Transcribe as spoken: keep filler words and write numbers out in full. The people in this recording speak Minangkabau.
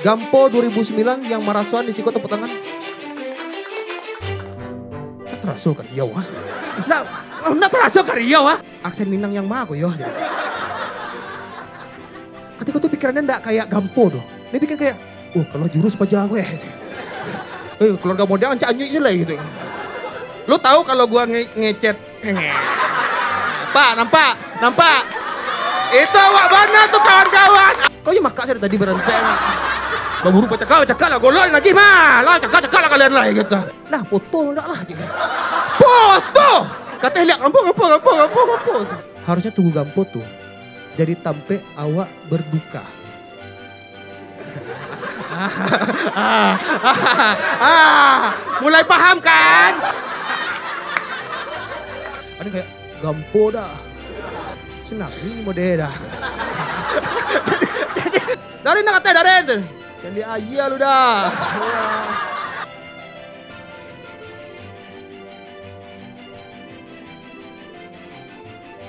Gampo dua ribu sembilan yang marasoan di siko tepuk tangan. Ndak taraso ka Riau, ah. Ndak, ndak taraso ka Riau, ah. Aksen Minang yang ma ko yo. Katiko tu pikirannya ndak kayak Gampo doh. Dia bikin kayak, "Oh, kalau jurus paja gue." Eh, keluarga model ancak anyuik sih lah gitu. Lo tahu kalau gua nge ngechat. Nampak, nampak, nampak. Itu awak bana tu kawan-kawan. Kau je makak saya tadi barampek. Baburu bacakak, bacakak lah, golok lagi mah. Lah, cakak, cakak lah kalian lah gitu. Lah, foto ndak lah. Foto. Katanya lihat, ampun, ampun, ampun, ampun, ampun. Harusnya tunggu Gampo tu jadi tampek awak berduka. Ah, ah, ah, mulai paham kan? Ada kayak Gampo dah. Tsunami mode dah. Jadi, jadi, dari nak kata dari tu. Candi aia lu dah.